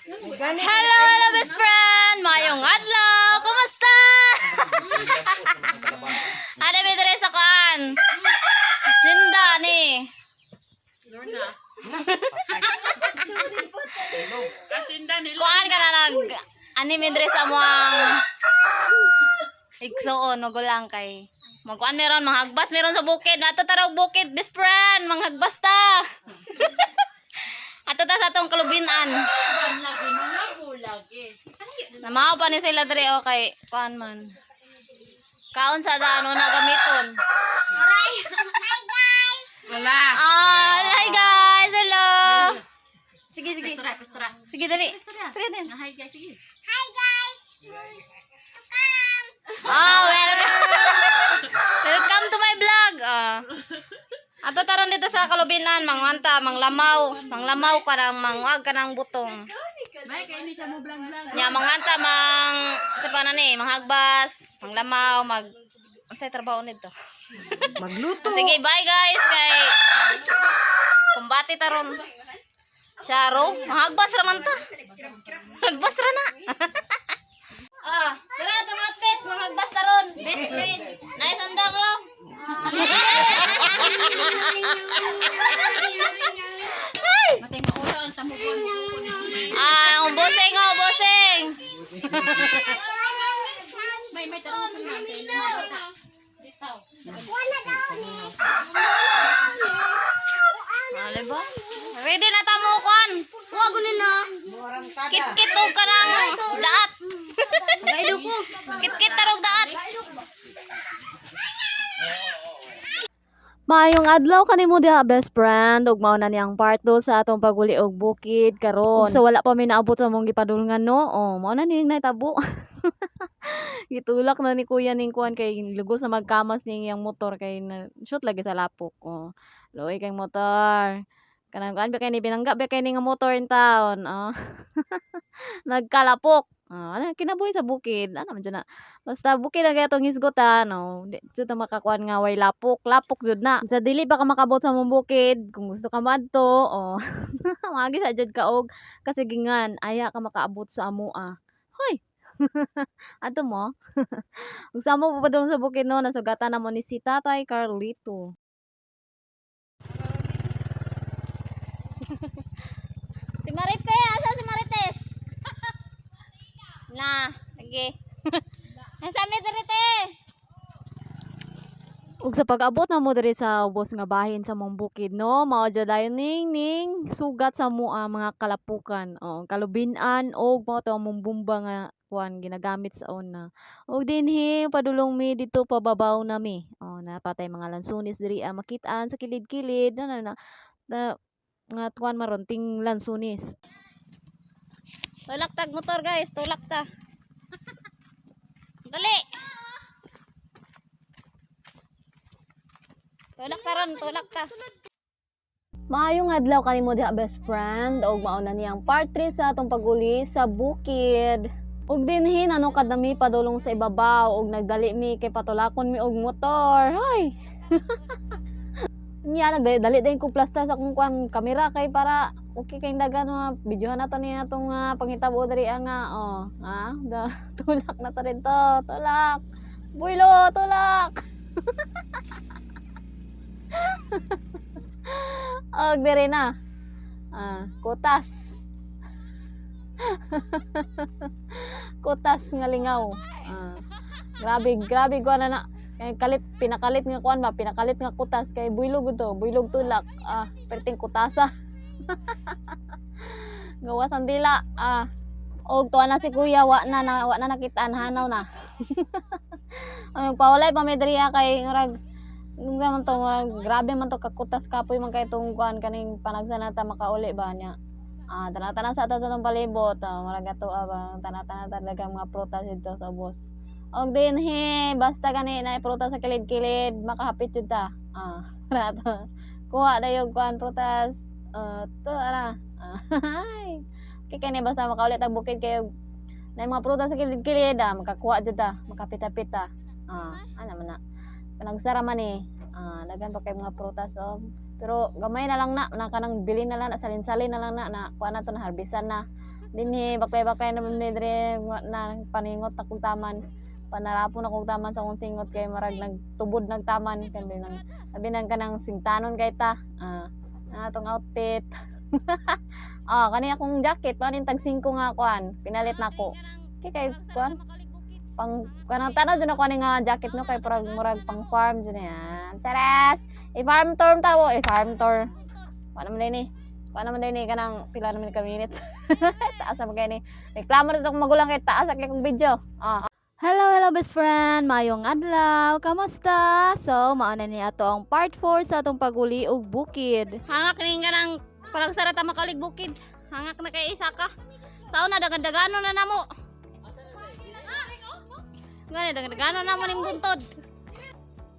Hello, hello, best friend! Mayong adlaw! Kumusta? Ano ba dere sa kuan? Sinda ni. Kasinda nila. Kuan ka na nag anime dere sa muang igsuon magulang kay magkuan meron manghagbas meron sa bukid nato taraw bukid, best friend, manghagbas ta. Ato ta sa atong kalubinan. Lagi mga bulag eh. Namaw pa ni sila dere, okay, kuan man. Kaon sa daan na gamiton. Wala. Ah, hi guys. Hello. Sige, sige. Pastora, pastora. Sige, dali. Sige din. Hi guys, sige. Ah, welcome. Welcome to my vlog. Ah. Ato taron dito sa kalubinan, mangwanta, manglamaw, manglamaw ka ng mangwag ka ng butong. May kay ni siya mo vlog vlog. Nya manganta mang sa pa na ni, manghagbas, manglamaw, mag unsay trabaho nito? Magluto. Sige, bye guys kay kumbate taron. Sharo, mahagbas ra man ta. Hagbas ra na. Ah, tara itong outfit, mangagbas taron. Best friend. Nice anda ko. Matay maulo ang samubon. Ah, ang boseng oh, boseng. May tanong sa natin. Dito. Ale ba? Ready na ta mo kon. Wa gunin na. Kit-kit og kanang daat. Gaido ko. Kit-kit tarog daat. Maayong adlaw kanimo diha, best friend, ug mao na niyang part 2 sa atong paguli og bukid karon. So wala pa mi naabot sa among gipadulngan, no. Oh, mao na ning nahitabo. Gitulak na ni kuya ning kuan kay lugos na magkamas ning iyang motor kay na shoot lagi sa lapok. Oh. Luoy kay motor. Kanang kuan ba kay ni binangga ba kay ni nga motor in town. Oh. Nagkalapok. Ah, ano kinabuhi sa bukid. Ano man jud na. Basta bukid ang atong hisgutan, no. Di jud ta makakuan nga way lapok, lapok jud na. Sa dili pa ka makabot sa mong bukid, kung gusto ka maadto, oh. Maagi sa jud ka og kasigingan, aya ka makaabot sa amoa. Hoy. Adto mo. Ug sa amo pa sa bukid, no, nasugatan na mo ni si Tatay Carlito. Si Marites, asa si Marites? Na, lagi. Asa mi Marites? Ug sa pag-abot na mo diri sa ubos nga bahin sa mong bukid, no, mao jud dayon ning ning sugat sa mo mga kalapukan, oo, kalubinan og mao to among bumba nga kuan ginagamit sa una. Ug dinhi padulong mi didto pababaw na mi. Oh, napatay mga lansones diri makit-an sa kilid-kilid na na na, na nga kuan maron ting lansones. Tulak tag motor guys, tulak ta. Dali. Tulak ta ron, tulak ta. Maayong adlaw kanimo diha, best friend, ug mao na niyang part 3 sa atong paguli sa bukid. Ug dinhi nanukad na mi padulong sa ibabaw ug nagdali mi kay patulakon mi og motor. Hay. Nya nagdali din ko plasta sa akong kuan kamera kay para okay kay dagan mga videohan nato niya atong panghitabo diri nga oh ha da, tulak na ta dito, tulak builo, tulak. Og diri na. Ah, kutas. Kutas nga lingaw. Ah, grabe, grabe kuan na na. Kay kalit pinakalit nga kuan ba, pinakalit nga kutas kay buylog to, buylog tulak. Ah, perting kutasa. Gawas ang dila. Ah, og tuwa na si kuya, wa na nakitaan, hanaw na. Ang pawalay pa may diri kay murag nung man to murag, grabe man to kakutas, kapoy man kay tong kuan kaning panagsa na ta makauli ba niya. Ah, tana-tana sa ta sa tong palibot, murag ato ba, tana-tana talaga mga prutas dito sa ubos. Og dinhi basta gani na prutas sa kilid-kilid, makahapit jud ta. Ah, rato. Kuha dayon kuan prutas. To ana. Ah, ay. Okay kani basta makauli tag bukid kayo na mga prutas sa kilid-kilid, makakuha jud ta, makapita-pita. Ah, ana man na. Panagsara man eh. Ah, daghan pa kay mga prutas oh. Pero gamay na lang na, na kanang bili na lang na, salin-salin na lang na, na kuha na to na harbisan na. Dinhi baklay-baklay na ni diri na paningot akong taman. Panarapon akong taman sa akong singot kay marag nagtubod nagtaman kay nang sabi nang kanang singtanon kay ta. Ah, na atong outfit. Ah, kani akong jacket panin tag 5 nga kuan, pinalit nako. Kay kay kuan pang kanang tanaw jud ako ani nga jacket, no, kay parag murag pang farm jud yan. Charas! I-farm tour tawo, i-farm tour. Paano man ni? Paano man ni kanang pila naman ka minutes. Taas man kay ni. Reklamo na akong magulang kay taas sa kong video. Ah. Hello, hello, best friend! Maayong adlaw! Kamusta? So, mauna ni ato ang part 4 sa atong paguli og bukid. Hangak ni nga nang parang sarata makaulig bukid. Hangak na kay isa ka. Sao na dagan-dagano na namo. Ngani dagan-dagano na mo ning buntod.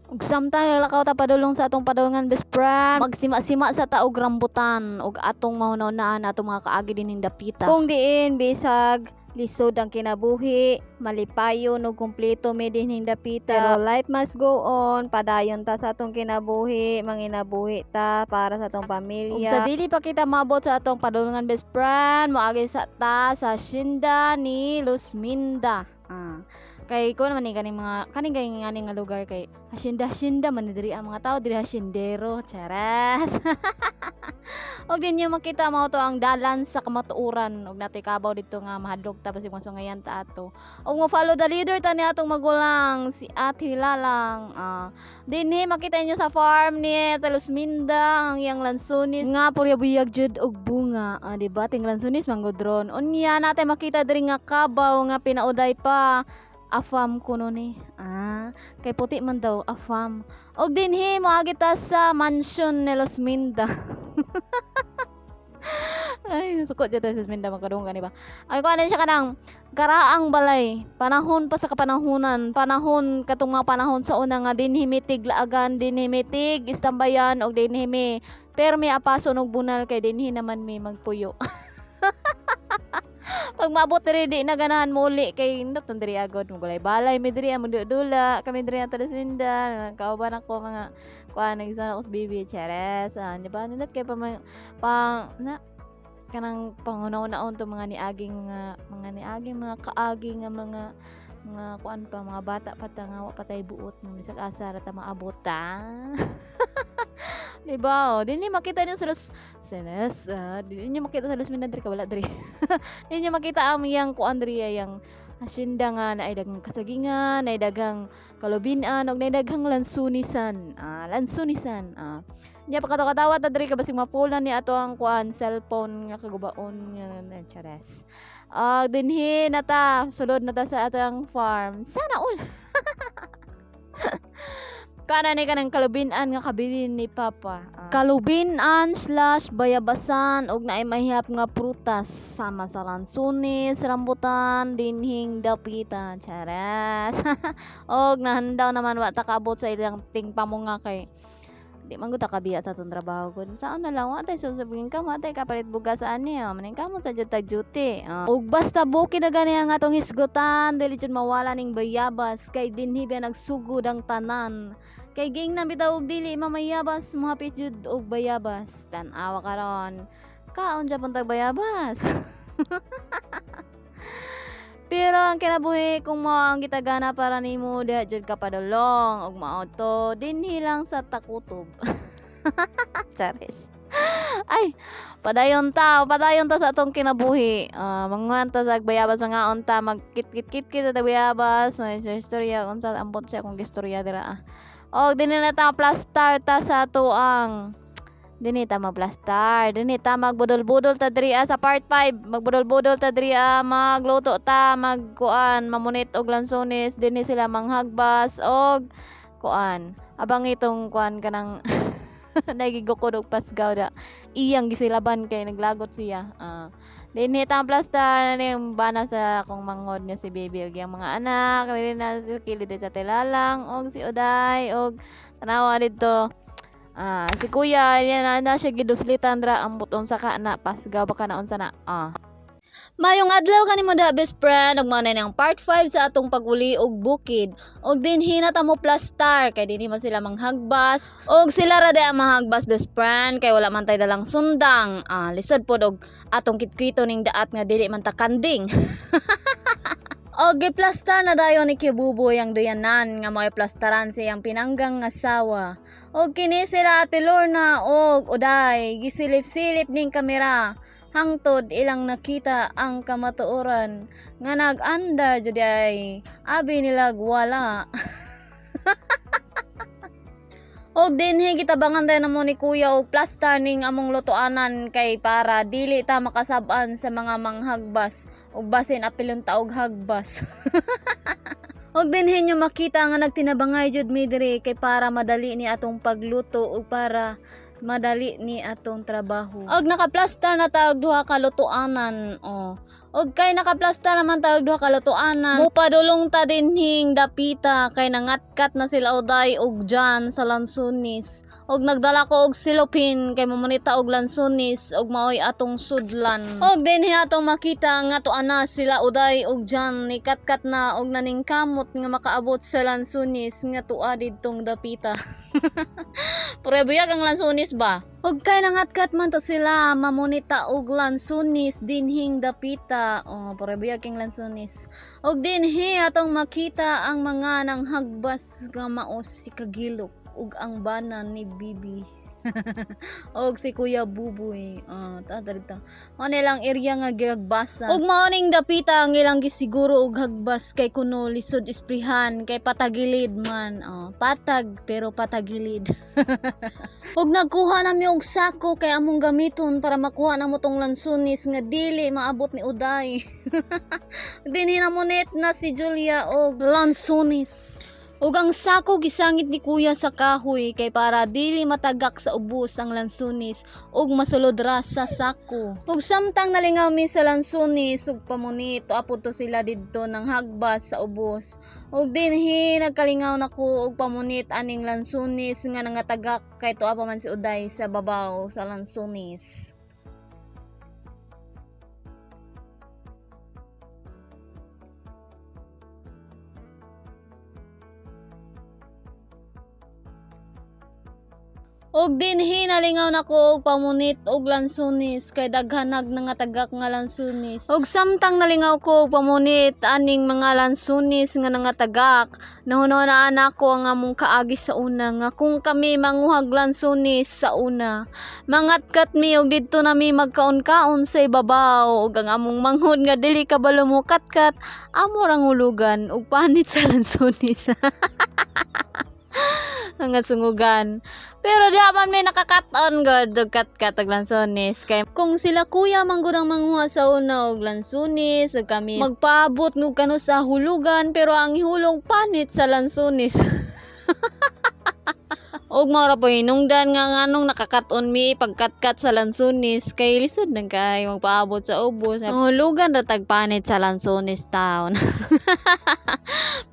Ug samtang naglakaw ta padulong sa atong padulungan, best friend, magsima-sima sa taog rambutan ug atong mahuna-hunaan atong mga kaagi dinhing dapita. Kung diin bisag lisod ang kinabuhi, malipayon ug kumpleto mi dinhing dapita. Pero life must go on, padayon ta sa atong kinabuhi, manginabuhi ta para sa atong Ug pamilya. sa dili pa kita maabot sa atong padulungan, best friend, moagi sa ta sa hacienda ni Luzminda. Ah. Kay ko naman ni kaning mga kaning kay ngani nga lugar kay hacienda hacienda man ni diri ang mga tao diri, haciendero, charas. Og din niyo makita mao to ang dalan sa kamatuoran ug natoy kabaw didto nga mahadlok ta basig masungayan ta ato. Ug mo follow the leader ta ni atong magulang si Ate Lalang. Ah. Dinhi makita niyo sa farm ni Ate Luzminda ang iyang lansunis nga purya buyag jud og bunga. Ah, di ba? Ting lansunis manggudron. Unya natay makita diri nga kabaw nga pinauday pa. Afam kuno ni. Ah, kay puti man daw afam. Og dinhi moagi ta sa mansion ni Luzminda. Ay, sukot dyan tayo sa Luzminda magkadunggan, di ba? Ay, kuha na siya kanang karaang balay, panahon pa sa kapanahunan, panahon katong mga panahon sa una nga dinhi mitig laagan, dinhi mitig istambayan og dinhi mi permi apason og bunal kay dinhi naman mi magpuyo. Pag maabot diri di na ganahan mo uli kay indot tong diri agod mo gulay balay mi diri mo dula kami diri ang Talasinda kauban ako mga kuan nagison ako sa bibi cheres, ah, di ba nindot kay pa pang na kanang pangunaw-naon to mga niaging mga niaging mga kaagi nga mga kuan pa mga bata pa ta nga wa pa tay buot mo bisag asa ra ta maabot ta. Di ba? Oh, dinhi makita niyo sa Los Senes, ah, di niyo makita sa Los Minadri ka wala diri. Di niyo makita ang iyang kuan diri yang hacienda nga naay daghang kasagingan, naay daghang kalubinan ug naay daghang lansunisan. Ah, lansunisan. Ah. Niya pa katawa ta diri ka basig mapula ni ato ang kuan cellphone nga kagubaon nga chares. Ah, dinhi na ta sulod na ta sa ato ang farm. Sana all. Kana ni kanang kalubinan nga kabilin ni Papa. Ah. Kalubinan/bayabasan ug naay mahihap nga prutas sama sa lansunis, rambutan, dinhing dapitan. Charas. Og nahandaw naman wa ta kaabot sa ilang tingpamunga kay di man gud ta kabiya sa atong trabaho gud. Saan na lang wa tay susubingin ka, wa tay kapalit bugas ani oh. Maning kamo sa jud tag duty. Ah. Og basta bukid na gani ang atong hisgutan, dili jud mawala ning bayabas kay dinhi biya nagsugod ang tanan. Kay giingnan bitaw og dili mamayabas, mohapit jud og bayabas. Tan-awa karon. Kaon japon tag bayabas. Pero ang kinabuhi kung mao ang gitagana para nimo diha jud ka padulong ug mao to dinhi lang sa Takutob. Charis. Ay, padayon ta sa atong kinabuhi. Ah, manguhan ta sa bayabas, mangaon ta, magkit-kit-kit ta bayabas, may istorya unsa ambot siya kung gistorya dira ah. Og dinhi na ta plaster ta sa atuang dinhi ta magplastar, dinhi ta magbudol-budol ta diri ah, sa part 5, magbudol-budol ta diri ah, magluto ta, magkuan, mamunit og lansones, dinhi sila manghagbas og kuan. Abang itong kuan kanang nagigukod og pasgaw da. Iyang gisilaban kay naglagot siya. Ah. Dinhi ta plastar ni bana sa akong mangod niya si baby og iyang mga anak, dinhi na si kilid sa tilalang og si Uday og tanawa didto. Ah, si kuya, yan na, na siya giduslitan ra ambot unsa ka na pasgaw ba ka na unsa na. Ah. Mayong adlaw kanimo da, best friend, ug mao na ang part 5 sa atong paguli og bukid. Og dinhi na ta mo plastar kay dinhi man sila manghagbas. Og sila ra di ang manghagbas, best friend, kay wala man tay dalang sundang. Ah, lisod pod og atong kitkito ning daat nga dili man ta kanding. Og giplastar na dayon ni Kibuboy ang duyanan nga mao'y plastaran sa iyang pinanggang asawa. Og kini sila Ate Lorna og Uday gisilip-silip ning kamera hangtod ilang nakita ang kamatuoran nga nag-anda jud ay abi nilag wala. Og dinhi gitabangan dayon namo ni Kuya og plaster ning among lutoanan kay para dili ta makasab-an sa mga manghagbas ug basin apilon ta og hagbas. Og dinhi nyo makita nga nagtinabangay jud mi diri kay para madali ni atong pagluto ug para madali ni atong trabaho. Og nakaplastar na ta og duha ka lutoanan. Oh. Og kay nakaplastar naman ta og duha ka lutoanan. Mupadulong ta dinhing dapita kay nangatkat na sila Oday og Jan sa lansunis. Og nagdala ko og silopin kay mumunita og lansunis og maoy atong sudlan. Og dinhi atong makita nga tuana na sila Uday og Jan ni katkat na og naningkamot nga makaabot sa lansunis nga tua didtong dapita. Prebuyag ang lansunis ba? Og kay nangatkat man to sila mamunita og lansunis dinhing dapita. Oh, prebuyag king lansunis. Og dinhi atong makita ang mga nanghagbas nga maos si Kagilok ug ang bana ni Bibi. Og si Kuya Buboy. Ah, ta ta. Mao nilang area nga gihagbasa. Ug mao ning dapita ang ilang gisiguro og hagbas kay kuno lisod isprihan kay patagilid man. Oh, patag pero patagilid. Ug nagkuha nami og sako kay among gamiton para makuha namo tong lansunis nga dili maabot ni Uday. Dinhi namunit na si Julia og lansunis. Ug ang sako gisangit ni Kuya sa kahoy kay para dili matagak sa ubos ang lansunis ug masulod ra sa sako. Ug samtang nalingaw mi sa lansunis ug pamunit apod to sila didto nang hagbas sa ubos. Ug dinhi nagkalingaw nako og pamunit aning lansunis nga nangatagak kay tuwa pa man si Uday sa babaw sa lansunis. Og dinhi nalingaw nako og pamunit og lansunis kay daghanag nangatagak nga lansunis. Og samtang nalingaw ko og pamunit aning mga lansunis nga nangatagak, nahunahunaan nako ang among kaagi sa una nga kung kami manguhag lansunis sa una, mangatkat mi og didto nami magkaon-kaon sa ibabaw ug ang among manghod nga dili kabalo mo katkat, amo rang hulugan og panit sa lansunis. Nga sungugan. Pero di man may nakakat-on god og katkat og lansones kay kung sila kuya man gud ang manguha sa una og lansones ug kami magpaabot ngug kano sa hulugan, pero ang ihulong panit sa lansones. Og mao ra po hinungdan nga nganong nakakat-on mi pagkatkat sa lansones kay lisod nang kay magpaabot sa ubos. Ang hulugan ra tag panit sa lansones town.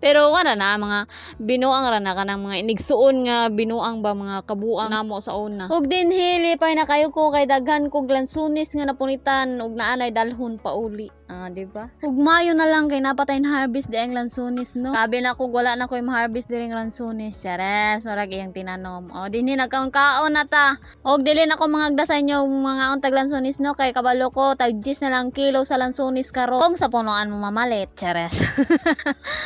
Pero wala na mga binuang ra na kanang mga inigsuon nga binuang ba, mga kabuang namo sa una. Ug dinhi lipay na kayo ko kay daghan kog lansunis nga napunitan ug naanay dalhon pauli. Ah, di ba? Ug mayo na lang kay napatay na harvest di ang lansunis, no. Sabi na kog wala na koy ma-harvest diri ang lansunis. Chares, murag iyang tinanom. O dinhi nagkaon-kaon na ta. Og dili na ko mangagda sa inyo mga untag lansunis, no, kay kabalo ko tag 10 na lang kilo sa lansunis karon. Kung sa punuan mo mamalit, chares.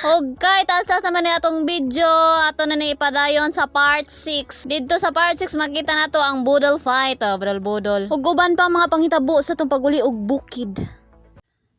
Og kay taas-taas naman ni atong video, ato na ni ipadayon sa part 6. Didto sa part 6 makita na to ang budol fight, oh, budol budol. Ug uban pa ang mga panghitabo sa atong paguli og bukid.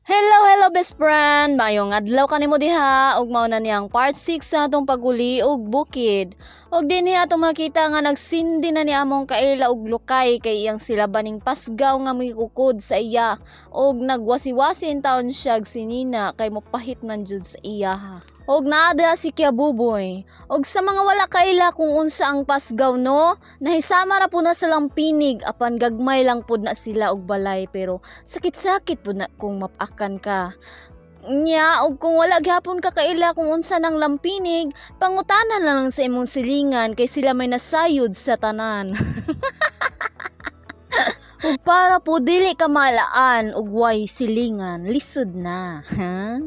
Hello, hello, best friend! Mayong adlaw kanimo diha ug mao na niyang part 6 sa atong paguli og bukid. Ug dinhi atong makita nga nagsindi na ni among kaila og lukay kay iyang sila baning pasgaw nga mikukod sa iya og nagwasi-wasi in taon siya og sinina kay mopahit man jud sa iya ha. Og naa diha si Kuya Buboy. Og sa mga wala kaila kung unsa ang pasgaw, no, nahisama ra po na silang pinig apan gagmay lang pod na sila og balay, pero sakit-sakit po na kung mapakan ka. Nya, og kung wala gyapon ka kaila kung unsa nang lampinig, pangutana na lang sa imong silingan kay sila may nasayod sa tanan. Ug para po dili ka malaan ug way silingan, lisod na. Ha?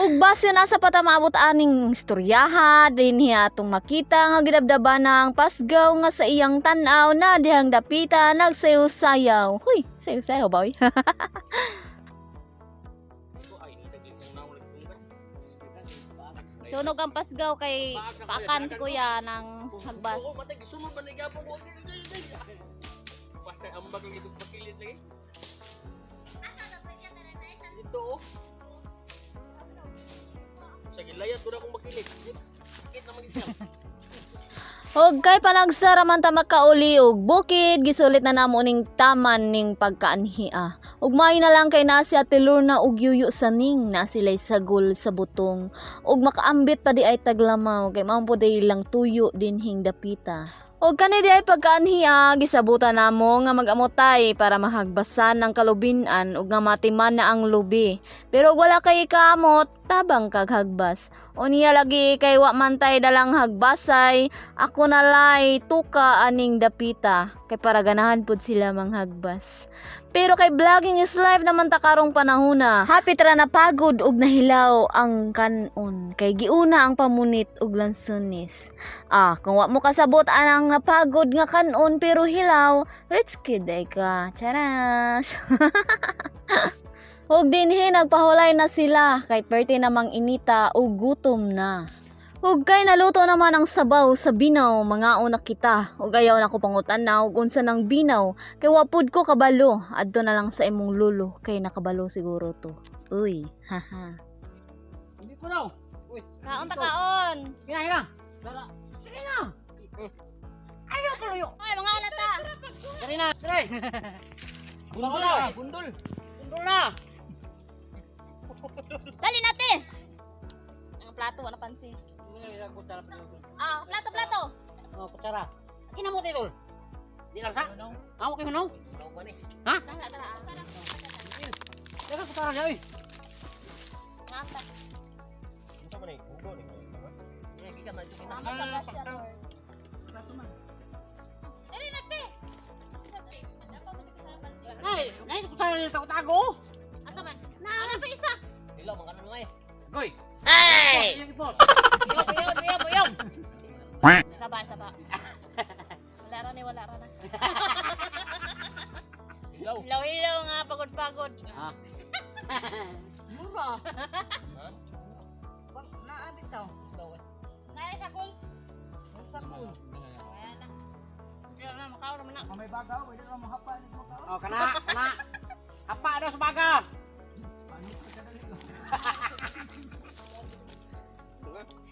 Ug base na sa patamaabot aning istoryaha, dinhi atong makita nga gidabdaban ang pasgaw nga sa iyang tan-aw na dihang dapita nagsayaw-sayaw. Huy, sayaw-sayaw ba oy? Sunog ang pasgaw kay paakan si kuya ng hagbas. Oo, matay gisunod man gapon ko. Basta ambag lang itong pakilit lagi. Dito oh. Sa gilayat ko na akong makilit. Sakit naman gid siya. Og kay panagsara man ta makauli og bukid, gisulit na namo ning taman ning pagkaanhia. Ug maayo na lang kay naa si Ate Lorna og yuyo sa ning na sila'y sagol sa butong. Ug makaambit pa di ay taglamaw kay mao po day lang tuyo dinhing dapita. Og kani di ay pagkaanhia, gisabutan namo nga magamotay para mahagbasan ang kalubinan ug nga matiman na ang lubi. Pero og wala kay kaamot, tabang kag hagbas. Unya lagi kay wa man tay dalang hagbasay, ako nalay tuka aning dapita kay para ganahan pud sila manghagbas. Pero kay vlogging is life naman ta karong panahona. Happy tra na pagod ug nahilaw ang kanon kay giuna ang pamunit ug lansones. Ah, kung wa mo kasabot anang napagod nga kanon pero hilaw, rich kid ay ka. Charas. Ug dinhi nagpahulay na sila kay perte namang inita ug gutom na. Ug kay naluto naman ang sabaw sa binaw, mga una kita. Ug ayaw na ko pangutan na ug unsa nang binaw. Kay wa pud ko kabalo, adto na lang sa imong lulo kay nakabalo siguro to. Uy, haha. Hindi ko daw. Uy, Kaon ta kaon. hina hina. Dara. Sige na. Ayaw kaluyo. Ay, mga anak ta. Dali na. Dali. Bundol na. Bundol. Bundol na. Dali na te. Ang plato wala pansin. Ah, plato plato. Oh, kutsara. Ina mo titol. Di lang sa. Amo kay hunaw. Ha? Tara tara. Daga kutsara niya oy. Ngata. Ah, Tama sa basya. Dali na te. Ay, ay kutsara niya tago-tago. Asa man? Na, ano pa isa? Goy. Ay! Iyaw, iyaw, iyaw, iyaw. Saba, saba. Wala ra ni, wala ra na. Hilaw-hilaw nga, pagod-pagod. Ha? Mura. Pag naabit daw. Nay, sagol. Sakol. Wala na, makaw naman na. Oh, kana, kana. Hapa daw sa baga.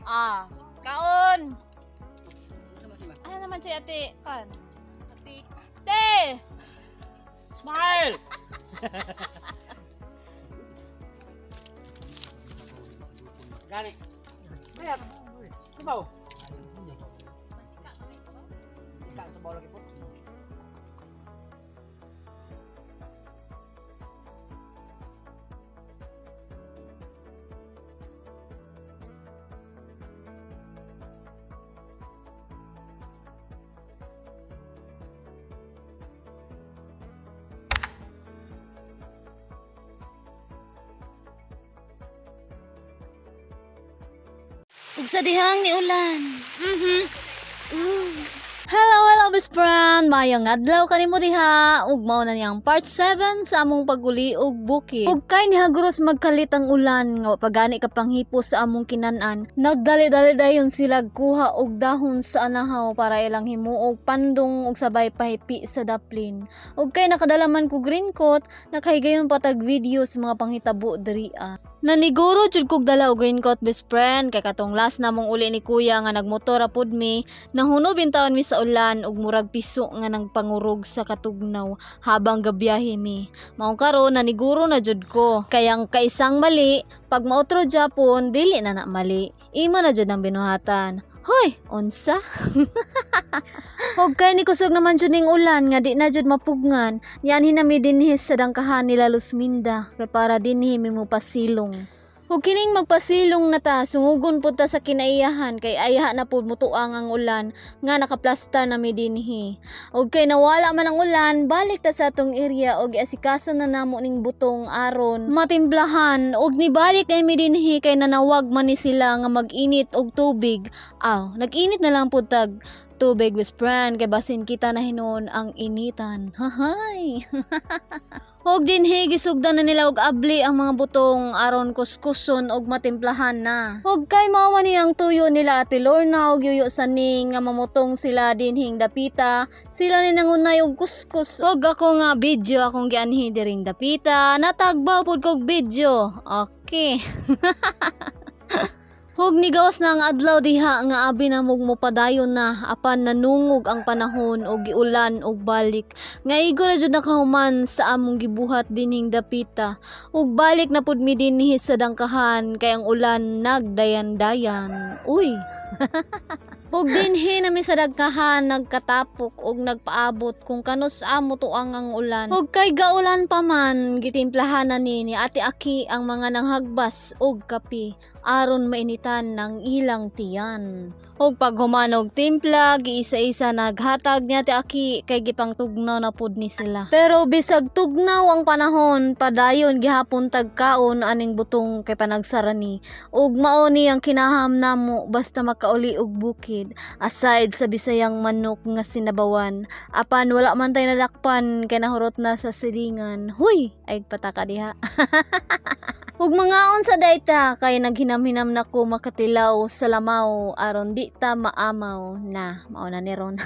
Ah, kaon. Ano naman siya, ate? Kan? Ate. Te! Smile. Gani. Bayar. Sabaw. Ika sabaw lagi po. Ug sa dihang ni ulan. Hello, hello, best friend! Mayong adlaw kanimo diha ug mao na niyang part 7 sa among paguli og bukid. Ug kay nihaguros magkalit ang ulan nga wa pa gani ka panghipo sa among kinan-an. Nagdali-dali dayon sila kuha og dahon sa anahaw para ilang himuog pandong ug sabay pahipi sa daplin. Ug kay nakadalaman ko green coat, nakahigayon patag video sa mga panghitabo diri ah. Naniguro jud kog dala og green coat, best friend, kay katong last namong uli ni kuya nga nagmotor ra pud mi. Nahuno bintaon mi sa ulan ug murag piso nga nagpangurog sa katugnaw habang gabiyahe mi. Maong karon naniguro na jud ko. Kay ang kaisang mali, pag maotro Japon dili na na mali. Imo na jud ang binuhatan. Hoy, unsa? Ug kay ni kusog naman jud ning ulan nga di na jud mapugngan. Nianhi na mi dinhi sa dangkahan nila Lusminda kay para dinhi mi mo pasilong. Ug kining magpasilong na ta, sungugon pud ta sa kinaiyahan kay ayaha na pud mutuang ang ulan nga nakaplasta na mi dinhi. Ug kay nawala man ang ulan, balik ta sa atong area og giasikaso na namo ning butong aron matimplahan ug nibalik na mi dinhi kay nanawag man ni sila nga mag-init og tubig. Aw, nag-init na lang pud tag tubig, best friend, kay basin kita na hinuon ang initan. Hahay. Og dinhi gisugdan na nila og abli ang mga butong aron kuskuson og matimplahan na. Og kay mao man ni ang tuyo nila Ate Lorna og Yuyo Saning nga mamutong sila dinhing dapita, sila ni nangunay og kuskus. Og ako nga video akong gianhi diring dapita, natagbaw pud kog video. Okay. Hug nigawas na ang adlaw diha nga abi na mog mopadayon na apan nanungog ang panahon og giulan og balik. Nga igo ra jud nakahuman sa among gibuhat dinhing dapita. Ug balik na pud mi dinhi sa dangkahan kay ang ulan nagdayan-dayan. Uy. Ug dinhi na mi sa dagkahan nagkatapok og nagpaabot kung kanus amo tuang ang ulan. Ug kay gaulan pa man gitimplahan na ni Ate Aki ang mga nanghagbas og kape aron mainitan ng ilang tiyan. Ug paghuman og timpla, giisa-isa naghatag ni Ate Aki kay gipangtugnaw na pud ni sila. Pero bisag tugnaw ang panahon, padayon gihapon tagkaon aning butong kay panagsara ni. Ug mao ni ang kinaham namo basta makauli og bukid. Aside sa Bisayang manok nga sinabawan, apan wala man tay nadakpan kay nahurot na sa silingan. Huy, ay pataka diha. Ug mangaon sa dayta kay naghinam-hinam na ko makatilaw sa lamaw aron di ta maamaw na mao na ni ron.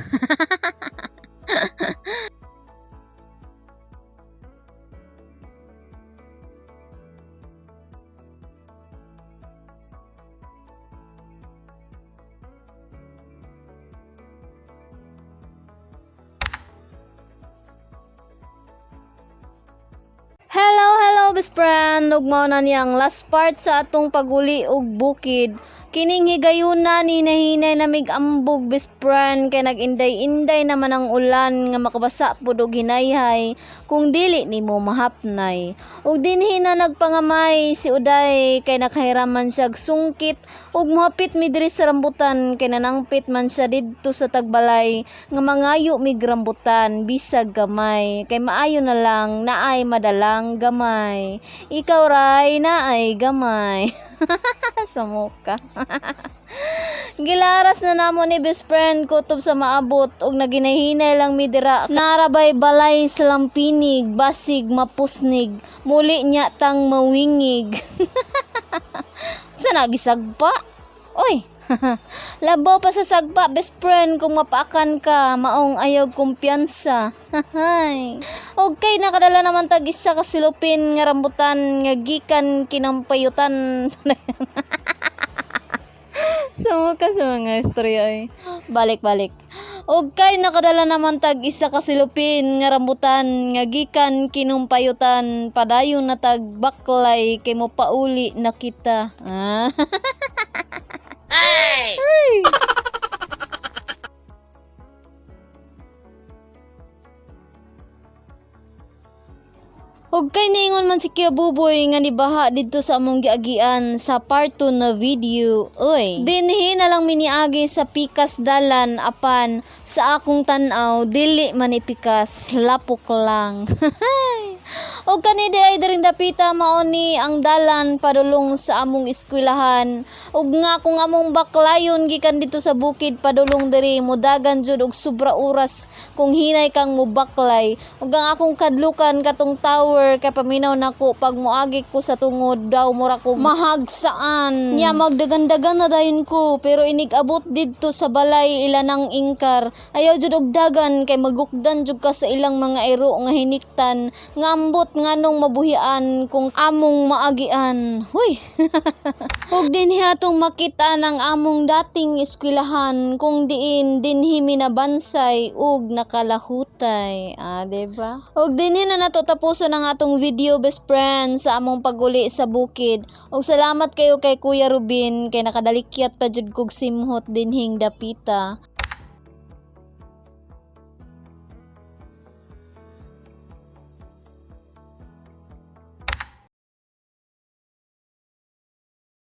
Hello, hello, best friend. Ug mao na niya ang last part sa atong paguli og bukid. Kining higayuna ni nahinay na mig-ambog, best friend, kay nag-inday-inday naman ang ulan nga makabasa pud og hinayhay kung dili nimo mahapnay. Ug dinhi na nagpangamay si Uday kay nakahiraman siya og sungkit ug mohapit mi diri sa rambutan kay nanangpit man siya didto sa tagbalay nga mangayo mig rambutan bisag gamay kay maayo na lang naay madalang gamay. Ikaw ray naay gamay. Samuka. Gilaras na namo ni best friend kutob sa maabot ug naginahinay lang mi dira. Narabay balay sa lampinig, basig mapusnig, muli niya tang mawingig. Sa nagisagpa? Oy. Labaw pa sa sagpa, best friend, kung mapaakan ka, maong ayaw kumpiyansa. Hay. Okay, nakadala naman tag isa ka silupin nga rambutan nga gikan kinampayutan. Sumuka sa mga istorya ay. Balik balik. Og kay nakadala naman tag isa ka silupin nga rambutan nga gikan kinumpayutan padayon na tag baklay kay mo pauli na kita. Ah. Ay! Ug kay niingon man si Kuya Buboy nga nibaha didto sa among giagian sa part 2 na video. Uy, dinhi na lang miniagi sa pikas dalan apan sa akong tan-aw dili man ipikas, lapok lang. Og kani di ay diring dapita mao ni ang dalan padulong sa among eskwelahan. Ug nga kung among baklayon gikan dito sa bukid padulong diri modagan jud og sobra oras kung hinay kang mobaklay. Ug ang akong kadlukan katong tower kay paminaw nako pag moagi ko sa tungod daw mura ko mahagsaan. Nya magdagan-dagan na dayon ko pero inig abot didto sa balay ila nang ingkar. Ayaw jud og dagan kay magukdan jud ka sa ilang mga iro nga hiniktan nga ambot nganong mabuhian kung among maagian. Huy. Ug dinhi atong makita ng among dating eskwelahan kung diin dinhi minabansay ug nakalahutay. Ah, diba? Ug dinhi na nato tapuson ang atong video, best friend, sa among paguli sa bukid. Ug salamat kayo kay Kuya Rubin kay nakadalikyat pa jud kog simhot dinhing dapita.